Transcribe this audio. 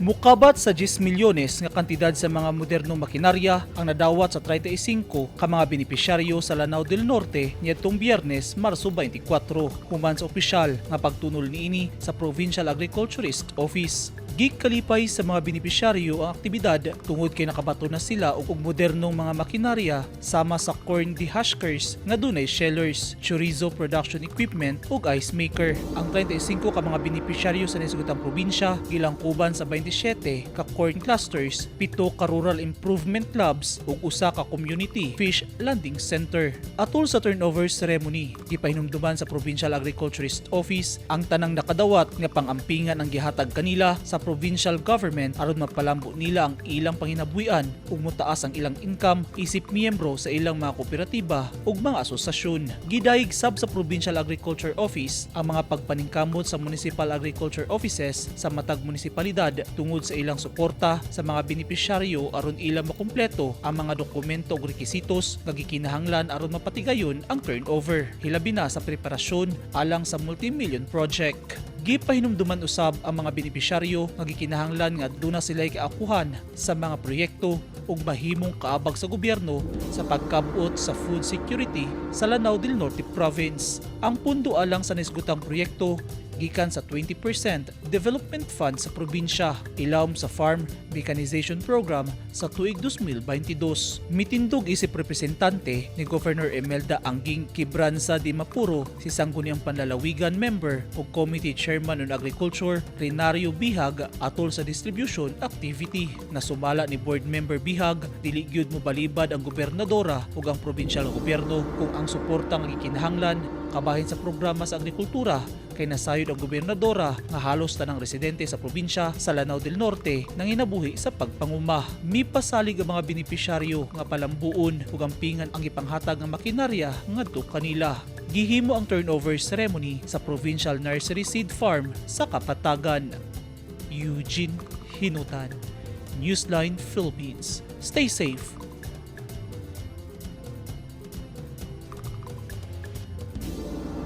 Mukabat sa 10 milyones nga kantidad sa mga modernong makinarya ang nadawat sa 35 ka mga benepisyaryo sa Lanao del Norte niadtong Biyernes, Marso 24, human sa opisyal nga pagtunol niini sa Provincial Agriculturist Office. Gikalipay sa mga benepisyaryo ang aktibidad tungod kay nakabato na sila og modernong mga makinarya sama sa corn dehuskers nga dunay shellers, chorizo production equipment ug ice maker. Ang 35 ka mga benepisyaryo sa nisugotang probinsya gilangkuban sa 27 ka corn clusters, 7 ka rural improvement clubs ug usa ka community fish landing center. Atol sa turnover ceremony, gipahinumduman sa Provincial Agriculturist Office ang tanang nakadawat nga pangampingan ang gihatag kanila sa provincial government aron mapalambo nila ang ilang panginabuhian ug motaas ang ilang income isip miyembro sa ilang mga kooperatiba ug mga asosasyon. Gidayeg sab sa Provincial Agriculture Office ang mga pagpaningkamot sa Municipal Agriculture Offices sa matag munisipalidad tungod sa ilang suporta sa mga benepisyaryo aron ilang makumpleto ang mga dokumento ug rekisitos nga gikinahanglan aron mapatigayon ang turnover, hilabi na sa preparasyon alang sa multi-million project. Gipahinumduman usab ang mga benepisyaryo nga gikinahanglan nga aduna sila kaakuhan sa mga proyekto ug mahimong kaabag sa gobyerno sa pagkab-ot sa food security sa Lanao del Norte Province. Ang pundo alang sa nisgutang proyekto gikan sa 20% Development Fund sa probinsya ilawom sa Farm Mechanization Program sa tuig 2022. Mitindog isip representante ni Governor Imelda Angging Quibranza Dimaporo si Sangguniang Panlalawigan member ug Committee Chairman on Agriculture Renario Bihag atol sa distribution activity. Nasumala ni Board Member Bihag, dili gyud mobalibad ang gobernadora ug ang probinsyal nga gobyerno kung ang suporta nga gikinahanglan kabahin sa programa sa agrikultura kay nasayod ang gobernadora nga halos tanang residente sa probinsya sa Lanao del Norte nanginabuhi sa pagpanguma. Mipasalig ang mga benepisyaryo nga palambuon ug ampingan ang gipanghatag nga makinarya ngadto kanila. Gihimo ang turnover ceremony sa Provincial Nursery Seed Farm sa Kapatagan. Eugene Hinutan, Newsline Philippines. Stay safe.